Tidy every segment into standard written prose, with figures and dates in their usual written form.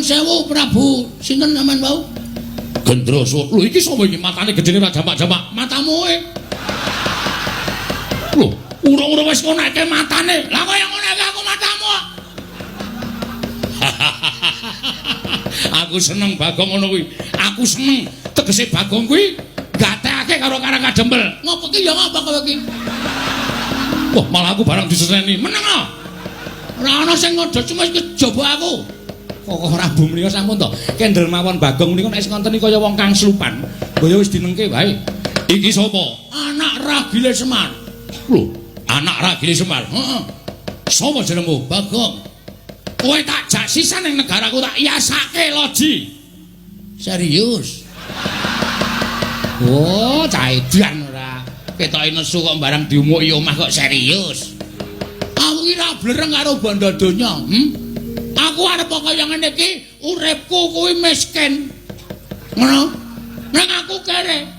sewu Prabu, sinten sampean wau? Gendroso. Lho iki sapa iki matane gedene ora jamak-jamak? Matamu e. Lho, urung-urung wis ngonekke matane. Lah kaya ngonekke aku matamu. Aku seneng Bagong ngono kuwi. Aku seneng tegese Bagong kuwi gatekake karo Karang Kadempel. Ngopo ki ya ngapa kowe ki? Wah, malah aku barang diseneni. Meneng ah. Ora ana sing ngodo cuma kejaba aku. Kok Prabu menika sampun to. Kendel mawon Bagong menika nek ngoten iki kaya wong kang slupan. Mbaya wis dinengke wae. Iki sapa? Anak Ragile Semar. Lho, anak Ragile Semar. Heeh. Sapa jenengmu? Bagong. Kowe tak jak sisan ning negaraku tak yasake loji. Serius? Oh, cah edan ora. Ketoke nesu kok barang diumuki omah kok serius. Aku ki ra blereng karo bondo donya, Aku arep kaya ngene iki, uripku kuwi miskin. Ngono? Nang aku kere.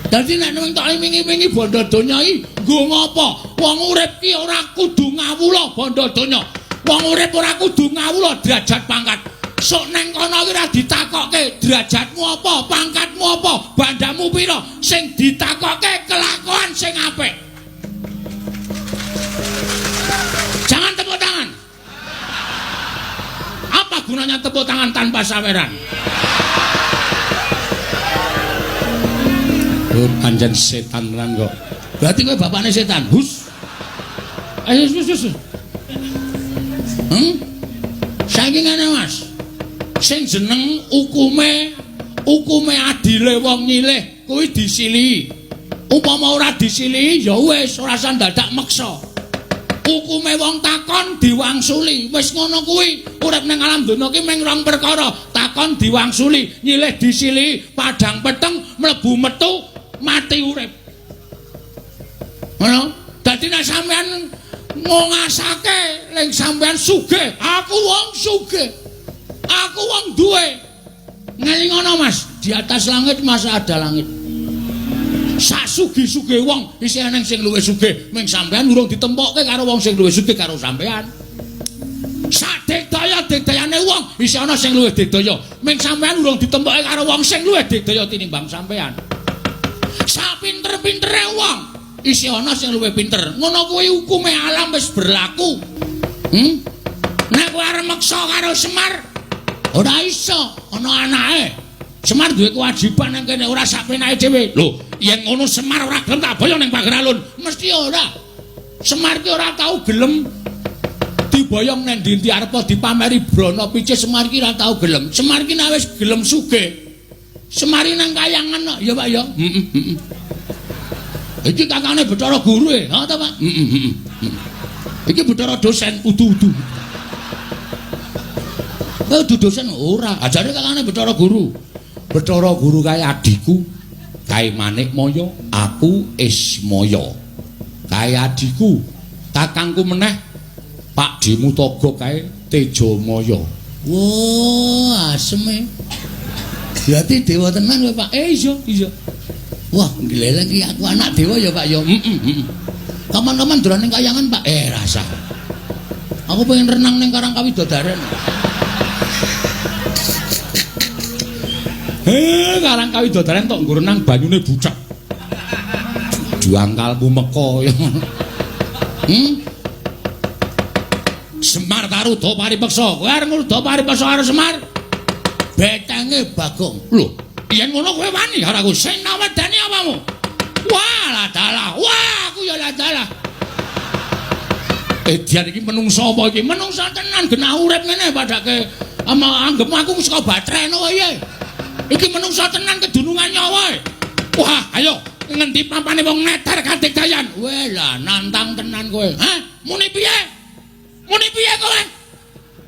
Dadi nek nang tok wingi-wingi bondo donya iki nggo ngopo? Wong urip ki ora kudu ngawula bondo donya. Wong urip ora kudu ngawula derajat pangkat. Sok neng kono ki ora ditakokke derajatmu apa, pangkatmu apa, bandamu pira. Sing ditakokke kelakuan sing apik. Jangan tepuk tangan. Apa gunanya tepuk tangan tanpa saweran? Oh, pancen setan tenan kok. Berarti kowe bapakne setan. Hus. Ayo hus hus. Saiki ngene, Mas. Sing jeneng hukume adile wong nyilih kuwi disilihi. Upama ora disilihi ya wis ora usah dadak meksa. Hukume wong takon diwangsuli. Wis ngono kuwi. Urip ning alam donya ki mung rong perkara, takon diwangsuli, nyilih disilihi, padang peteng mlebu metu mati urip. Ngono. Dadi nek sampean ngongasake ling sampean sugih, aku wong sugih. Aku wong duwe. Ngelingono Mas, di atas langit masa ada langit. Sak sugih-sugih wong isih eneng sing luwih sugih, ming sampean urung ditempokke karo wong sing luwih sugih karo sampean. Sak digdaya-digdayane wong isih ana sing luwih digdaya, ming sampean urung ditempokke karo wong sing luwih digdaya tinimbang sampean. Sak pinter-pintere wong isih ana sing luwih pinter. Ngono kuwi hukume alam wis berlaku. Nek kowe arep meksa karo Semar ora iso, ana anake. Semar duwe kewajiban nang kene ora sak penake dhewe. Lho, yen ngono Semar ora gelem tak boyong ning pager alun. Mesti ora. Semar ki ora tau gelem diboyong nang ndi-ndi arep dipameri brana picis, Semar ki ora tau gelem. Semar ki nek wis gelem sugih. Semar ki nang kayangan kok, ya Pak ya. Heeh, heeh. Iki kakane Bathara Guru e, ha ta Pak? Heeh, heeh. Iki Bathara dosen udu-udu. Kowe udu dosen ora, ajare kakane Bathara Guru. Bathara Guru kae adhiku, kae Manikmaya, aku Ismaya. Kae adhiku, kakangku meneh Pak Dimutaga kae Tejamaya. Wah, aseme. Berarti dewa tenan kowe, Pak. Iya, iya. Wah, gleleng iki aku anak dewa ya, Pak ya. Heeh, heeh. Kapan-kapan dolan ning kayangan, Pak. Rasa. Aku pengen renang ning Karang Kawidodaren. Karang Kawidodaren tok nggo renang banyune bucek. Juangkalmu meka ya. Semar Taruda paripeksa. Kowe arep ngruda paripeksa karo Semar? Betenge Bagong. Lho, yen ngono kowe wani karo aku. Sing nawedani apamu? Wah, lah dalah. Wah, aku ya lah dalah. Edian iki menungsa apa iki? Menungsa tenan genah urip ngene padake ama anggep aku saka batrene wae. Iki menungsa tenan kedunungan nyawa. Wah, ayo ngendi pampane wong neter kadigdayan? Weh lah nantang tenan kowe. Hah? Muni piye? Muni piye kowe?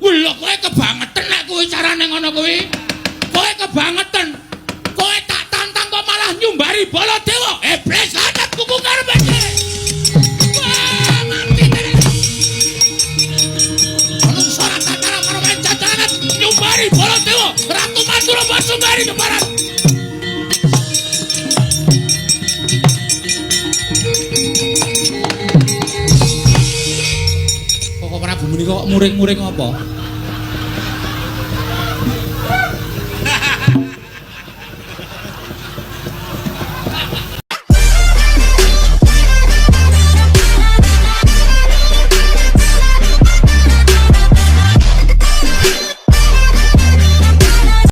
Lho kowe kebangetan nek kuwi carane ngono kuwi. Kowe kebangetan. Kowe tak tantang kok malah nyumbari Baladewa. Iblis laknat kuku karepe dhewe. Wah, mati tenan. Menungsa ora tatara karo jajaran nyumbari Baladewa. Ratu Madura Basundari keparat. Kok Prabu menika kok muring-muring apa?